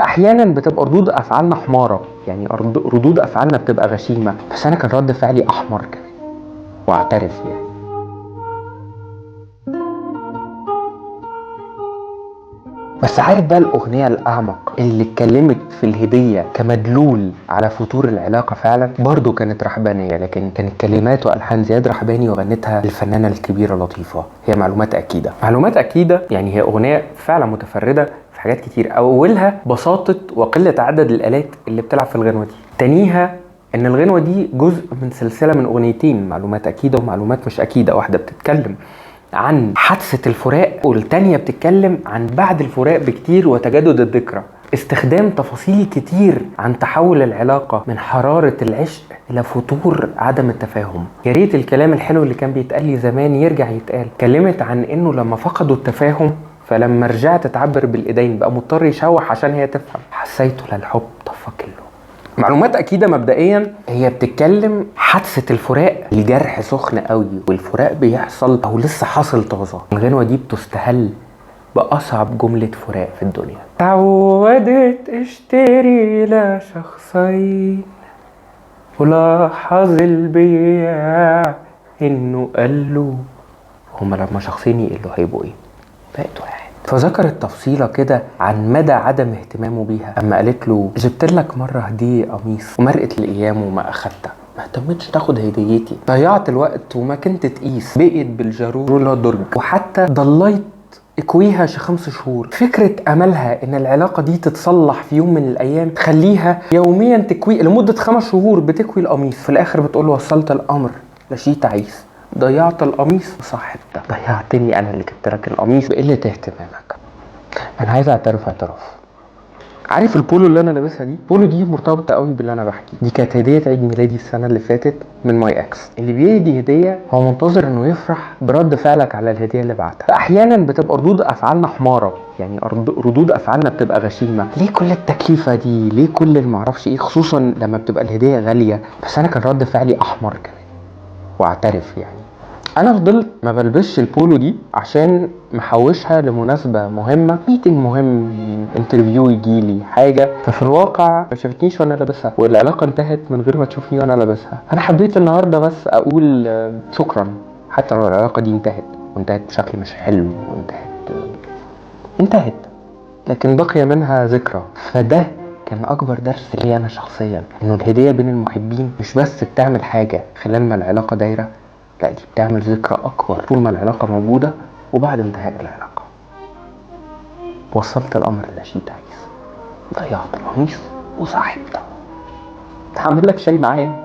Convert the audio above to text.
فاحيانا بتبقى ردود افعالنا حماره، يعني ردود افعالنا بتبقى غشيمه، بس انا كان رد فعلي احمر كمان، واعترف يعني. بس عارف بقى الأغنية الأعمق اللي اتكلمت في الهدية كمدلول على فتور العلاقة فعلا برضو كانت رحبانية، لكن كانت كلمات وألحان زياد رحباني وغنتها الفنانة الكبيرة لطيفة. هي معلومات أكيدة. معلومات أكيدة يعني هي أغنية فعلا متفردة في حاجات كتير، أولها بساطة وقلة عدد الآلات اللي بتلعب في الغنوة دي، تانيها إن الغنوة دي جزء من سلسلة من أغنيتين، معلومات أكيدة ومعلومات مش أكيدة، واحدة بتتكلم عن حادثة الفراق والتانية بتتكلم عن بعد الفراق بكتير وتجدد الذكرى. استخدام تفاصيل كتير عن تحول العلاقة من حرارة العشق إلى فتور عدم التفاهم. يا ريت الكلام الحلو اللي كان بيتقال لي زمان يرجع يتقال. اتكلمت عن إنه لما فقدوا التفاهم فلما رجعت تعبر بالإيدين بقى مضطر يشوح عشان هي تفهم. حسيته للحب طفى كله. معلومات أكيدة مبدئيا هي بتتكلم حادثة الفراق، الجرح سخن قوي والفراق بيحصل أو لسه حاصل طازة. الغنوة دي بتستهل بأصعب جملة فراق في الدنيا. تعودت اشتري لا شخصين ولاحظ البياع إنه قال له، هما لما شخصين يقلوا هيبقوا إيه؟ بقت واحد. فذكرت تفصيلة كده عن مدى عدم اهتمامه بيها أما قالت له جبت لك مرة هدية قميص ومرقت الأيام وما أخدتها، ما اهتمتش تاخد هديتي، ضيعت الوقت وما كنت تقيس، بقيت بالجارور اللي هو الدرج، وحتى ضليت اكويها 5 شهور. فكرة أملها إن العلاقة دي تتصلح في يوم من الأيام تخليها يوميا تكوي لمدة 5 شهور بتكوي القميص، في الآخر بتقول وصلت الأمر لشي تعيس، ضيعت القميص وصاحبتك، ضيعتني انا اللي جبت لك القميص بقلة اهتمامك. انا عايز اعترف اعتراف. عارف البولو اللي انا لابسها دي؟ البولو دي مرتبطة قوي باللي انا بحكيه. دي كانت هديه عيد ميلادي السنة اللي فاتت من my ex. اللي بيهدي هديه هو منتظر انه يفرح برد فعلك على الهدية اللي بعتها. احيانا بتبقى ردود افعالنا حماره، يعني ردود افعالنا بتبقى غشيمه. ليه كل التكلفة دي؟ ليه كل المعرفش ايه؟ خصوصا لما بتبقى الهدية غالية. بس انا كان رد فعلي احمر كمان، واعترف يعني. انا فضلت ما بلبسش البولو دي عشان محوشها لمناسبة مهمة، meeting مهم، interview يجيلي حاجة، ففي الواقع ما شافتنيش وانا لابسها، والعلاقة انتهت من غير ما تشوفني وانا لابسها. انا حبيت النهارده بس اقول شكرا، حتى لو العلاقة دي انتهت، وانتهت بشكل مش حلو، وانتهت، لكن بقي منها ذكرى. فده كان اكبر درس لي انا شخصيا، انه الهدية بين المحبين مش بس بتعمل حاجة خلال ما العلاقة دايرة، لا دي بتعمل ذكرى أكبر طول ما العلاقة موجودة وبعد انتهاء العلاقة. وصلت الأمر لشيء تعيس، ضيعت القميص وصاحبته. هعمل لك شاي معايا.